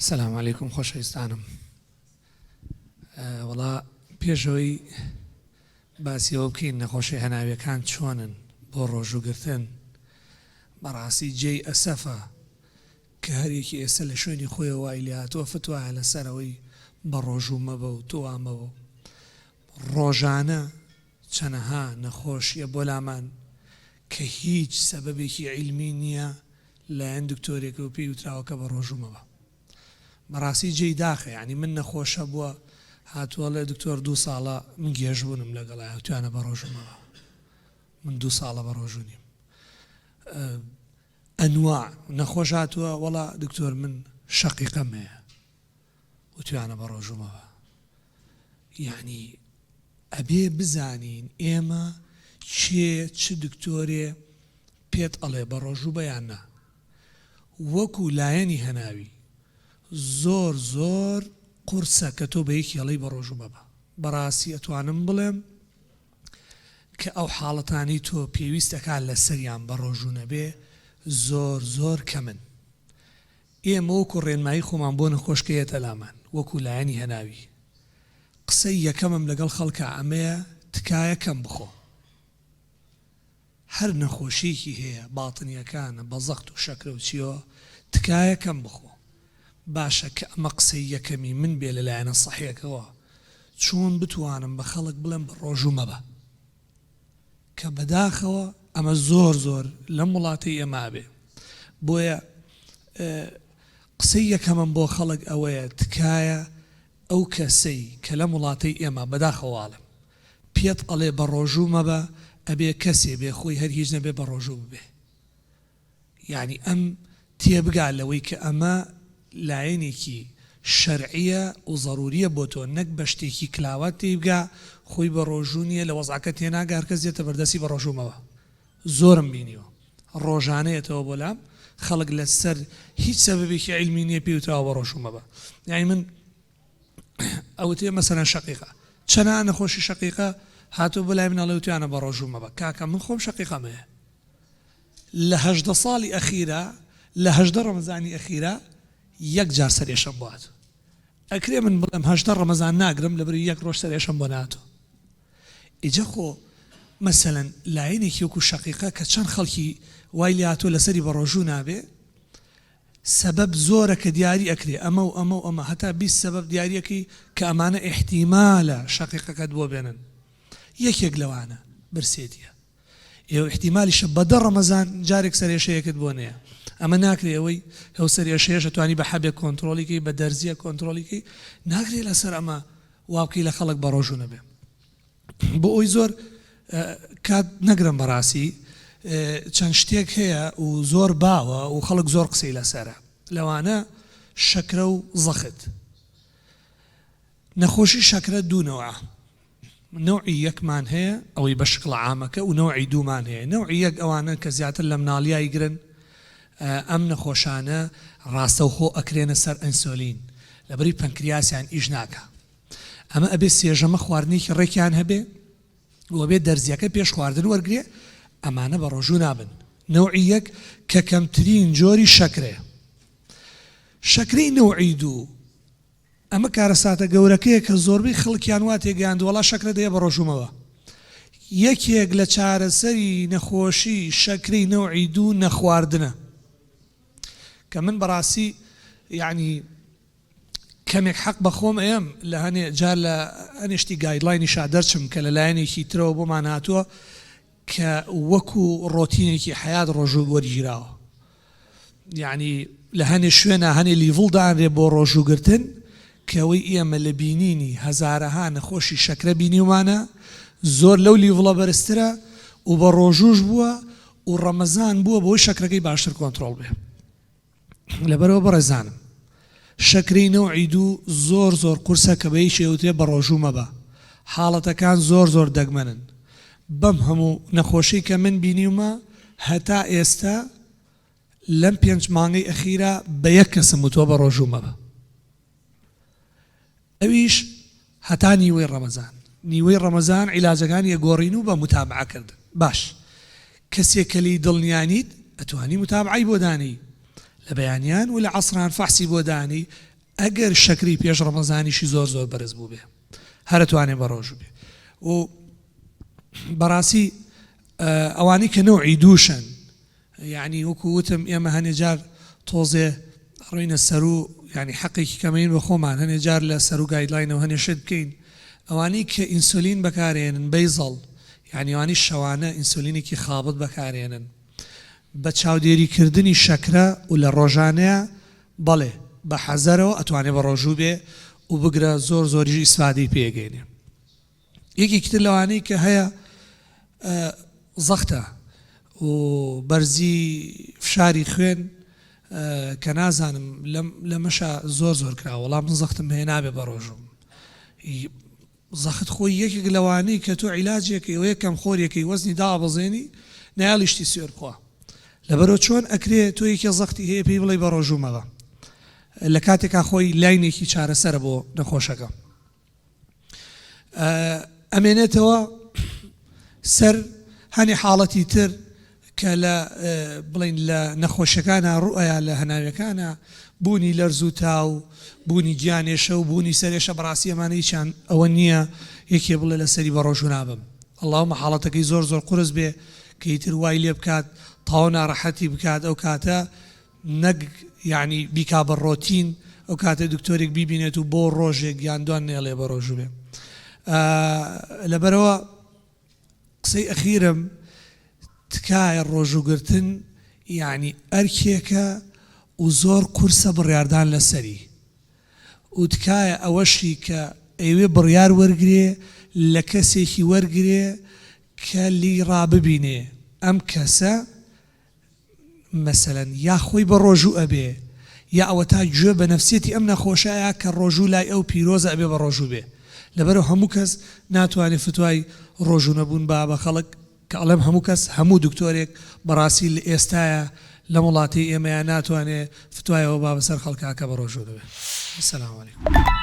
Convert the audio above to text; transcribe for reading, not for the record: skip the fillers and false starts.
سلام علیکم خۆشەویستانم وەڵا پێشەوەی باسی ئەوە بکەین نەخۆشی هەناویەکان چۆنن بۆ ڕۆژوو گرتن بەڕاستی جێی ئەسەفە کە هەریەکی ئێستا لە شوێنی خۆیەوە وای لێهاتووە فتوایە لەسەر ئەوەی بە ڕۆژوو مەبە و تۆ وا مەبە ڕۆژانە چەنەها نەخۆشیە بۆ لامان کە هیچ سەبەبێکی عیلمی نیە لایەن دکتۆرێکەوە پێی وتراوە کە بەڕۆژوو مەبە بەڕاستی جێی داخە یانی من نەخۆش هەبووە هاتووە ئەڵێ دکتۆر دوو ساڵە من گێژبوونم لەگەڵایە وتویانە بەڕۆژوو مەبە من دوو ساڵە بەڕۆژوو نیم ئەنواع نەخۆش هاتووە وەڵا دکتۆر من شەقیقەم هەیە وتویانە بەڕۆژوو مەبە یانی ئەبێ بزانین ئێمە کێ چ دکتۆرێ پێت ئەڵێ بەڕۆژوو بە یان نا وەکو لایەنی هەناوی زۆر زۆر قورسە کە تۆ بە یەکی ئەڵێی بەڕۆژوو مەبە بەڕاستی ئەتوانم بڵێم کە ئەو حاڵەتانەی تۆ پێویست ئەکا لەسەریان بەڕۆژوو نەبێ زۆر زۆر کەمن ئێمە وەکو ڕێنمایی خۆمان بۆ نەخۆش کە یەتە لامان وەکو لایەنی هەناوی قسەی یەکەمم لەگەڵ خەڵکا ئەمەیە تکایە کەم بخۆ هەر نەخۆشیەکی هەیە باتنیەکانە بە زەخت و شەکرە و چیەوە تکایە کەم بخۆ باشە کە ئەمە قسەی یەکەمی من بێ لە لایەنە سەحیەکەوە چۆن بتوانم بە خەڵک بڵێم بە ڕۆژوو مەبە کە بەداخەوە ئەمە زۆر زۆر لەم وڵاتەی ئێمە ئەبێ بۆیە قسەی یەکەمم بۆ خەڵک ئەوەیە تکایە ئەو کەسەی کە لەم وڵاتەی ئێمە بەداخەوە ئەڵێم پێت ئەڵێ بەڕۆژوو مەبە ئەبێ کەسێ بێ خۆی هەر هیچ نەبێ بەڕۆژوو ببێ یانی ئەم تێبگا لەوەی کە ئەمە لایەنێکی شەرعیە و زەروریە بۆ تۆ نەک بە شتێکی کلاوات تێیبگا خۆی بە ڕۆژوو نیە لە وەزعەکە تێناگا هەرکەس دێتە بەردەستی بە ڕۆژوو مەبە زۆرم بینیوە ڕۆژانە یەتەوە بۆ لام خەڵک لە سەر هیچ سەبەبێکی عیلمی نیە پێی وتراوە بە ڕۆژوو مەبە یانی من ئەوتێ مەسەلەن شەقیقە چەنا نەخۆشی شەقیقە هاتوو بۆ لای من ئەڵێ وتویانە بە ڕۆژوو مەبە کاکە من خۆم شەقیقەم هەیە لە 18 ساڵی ئەخیرا لە 18 ڕەمەزانی ئەخیرا یەک جار سەرێشەم بۆ هاتوو ئەکرێ من بڵێم 18 ڕەمەزان ناگرم لەبەر یەک ڕۆژ سەرێشەم بۆ ناتوو ئیجا خۆ مەسەلەن لایەنێکی وەکو شەقیقە کە چەند خەڵکی وای لێ هاتووە لەسەری بەڕۆژوو نابێ سەبەب زۆرە کە دیاری ئەکرێ ئەمە و ئەمە و ئەمە هەتا 20 سەبەب دیاری ئەکەی کە ئەمانە ئیحتیمالە شەقیقەکەت بۆ بێنن یەکێک لەوانە برسێتیە ئێ ئیحتیمالیشە بە دە ڕەمەزان جارێک سەرئێشەیەکت بۆ نەیە ئەمە ناکرێ ئەوەی ئەو سەرئێشەیەش ئەتوانی بە حەبێک کۆنترۆڵی کەی بە دەرزیە کۆنترۆڵی کەی ناکرێ لەسەر ئەمە وا بکەی لە خەڵک بەڕۆژوو نەبێ بۆ ئەوی زۆر کات نەگرم بەڕاستی چەند شتێک هەیە و زۆر باوە و خەڵک زۆر قسەی لەسەرە لەوانە شەکرە و زەخت نەخۆشی شەکرە دوو نەوعە نەوعی یەکمان هەیە ئەوەی بە شکڵە عامەکە و نەوعی دوومان هەیە نەوعی یەک ئەوانەن کە زیاتر لە مناڵیای گرن ئەم نەخۆشانە ڕاستەوخۆ ئەکرێنە سەر ئەنسۆلین لەبری پەنکریاسیان ئیش ناکا ئەمە ئەبێ سێژەمە خواردنێکی ڕێکیان هەبێ و ئەبێ دەرزیەکە پێش خواردن وەرگێ ئەمانە بە ڕۆژوو نابن نەوعی یەک کە کەمترین جۆری شەکرەیە شەکرەی نەوعی دوو ئەمە کارەساتە گەورەکەیە کە زۆربەی خەڵکیان وا تێگەیاندووە وەڵا شەکرە دەیە بەڕۆژوومەوە. یەکێک لە چارەسەری نەخۆشی شەکرەی نەوعی دوو نەخواردنە. کە من بەڕاستی یەعنی کەمێک حەق بە خۆم ئەیەم لە هەنێ جار لە هەنێ شتی guideline یشا دەرچم کە لە لایەنێکی ترەوە بۆمان هاتووە کە وەکو ڕۆتینێکی حەیات ڕۆژوو وەرگیراوە یەعنی لە هەنێ شوێنا هەنێ level دانرێ بۆ ڕۆژوو گرتن کە ئەوەی ئێمە لە بینینی هەزارەها نەخۆشی شەکرە بینیومانە زۆر لەو level ە بەرزترە و بە ڕۆژووش بووە و ڕەمەزان بووە بەوەی شەکرەکەی باشتر کۆنترۆڵ بێ. لەبەرئەوە بەڕێزانم شەکرەی نەوعی دوو زۆر زۆر قورسە کە بە یەکی ئەوترێ بەڕۆژوو مەبە حاڵەتەکان زۆر زۆر دەگمەنن بەم هەموو نەخۆشەی کە من بینیومە هەتا ئێستا لەم پێنج مانگەی ئەخیرا بە یەک کەسم وتوە بەڕۆژوو مەبە. ئەویش هەتا نیوەی ڕەمەزان نیوەی ڕەمەزان عیلاجەکانی ئەگۆڕین و بە موتابعە کردن باش کەسێک کە لێی دڵنیا نیت ئەتوانی موتابعەی بۆ دانێی لە بەیانیان و لە عەسران فەحسی بۆ دانێی. ئەگەر شەکری پێش ڕەمەزانیشی زۆر زۆر بەرز بووبێ هەر ئەتوانێ بەڕۆژوو بێ و بەڕاستی ئەوانەی کە نەوعی دووشن یەعنی وەکو وتم ئێمە هەنێ جار تۆزێ ڕۆینە سەرو یەعنی حەقێکی کەمەین بە خۆمان هەنێ جار لە سەرو guideline ەوە هەنێ شت بکەین ئەوانەی کە ئینسولین بەکارێنن basal یەعنی ئەوانەی شەوانە ئینسولینێکی خابت بەکارێنن بە چاودێری کردنی شەکرە و لە ڕۆژانەیا بەڵێ بە حەزەرەوە ئەتوانێ بە ڕۆژوو بێ و بگرە زۆر زۆریش ئیسفادەی پێ ئەگەینێ. یەکێکی تر لەوانەی کە هەیە زەختە و بەرزی فشاری خوێن کە نازانم لەمەشا زۆر زۆر کرا وەڵام من زەختم هەیە نابێ بە ڕۆژوم زەخت خۆی یەکێک لەوانەی کە تۆ عیلاجێکی ئەوەیە کەم خۆریەکەی وەزنی دابەزێنی نایەڵی شتی سوێر بخوا لەبەرەوە چۆن ئەکرێ تۆ یەکێ زەختی هەیە پێی بڵێ بە ڕۆژوو مەبە لە کاتێکا خۆی لاینێکی چارەسەرە بۆ نەخۆشەکە ئەمێنێتەوە سەر هەنێ حاڵەتی تر کە لە بڵین لە نەخۆشیەکانە ڕوئەیا لە هەناویەکانە بوونی لەرز و تا و بوونی گیانێشە و بوونی سەرێشە بەڕاستی ئەمانە هیچیان ئەوە نییە یەکێ بڵێ لەسەری بە ڕۆژوو نابم اللهم حاڵەتەکەی زۆر زۆر قورس بێ کە ئیتر وای لێ بکات تەواو ناڕەحەتی بکات ئەو کاتە نەک یەعنی بیکا بە ڕۆتین ئەو کاتە دکتۆرێک بیبینێت و بۆ ڕۆژێک یان دوان نەیەڵێ بە ڕۆژوو بێ لەبەرەوە قسەی ئەخیرم تکایە ڕۆژووگرتن یەعنی ئەرکێکە و زۆر قورسە بڕیاردان لەسەری و تکایە ئەوەشی کە ئەیەوێ بڕیار وەرگرێ لە کەسێکی وەرگرێ کە لیی ڕاببینێ ئەم کەسە مەسەلەن یا خۆی بە ڕۆژوو ئەبێ یا ئەوەتا گوێ بە نەفسیەتی ئەم نەخۆشە ئەیا کە ڕۆژوو لای ئەو پیرۆزە ئەبێ بە ڕۆژوو بێ لەبەرئەو هەموو کەس ناتوانێ فتوای ڕۆژوو نەبوون با بە خەڵک کە ئەڵێم هەموو کەس هەموو دکتۆرێک بەڕاستی لە ئێستایا لەم وڵاتەی ئێمەیا ناتوانێ فتوای ئەوە با بەسەر خەڵکا کە بە ڕۆژوو نەبێ. السلام علیکم.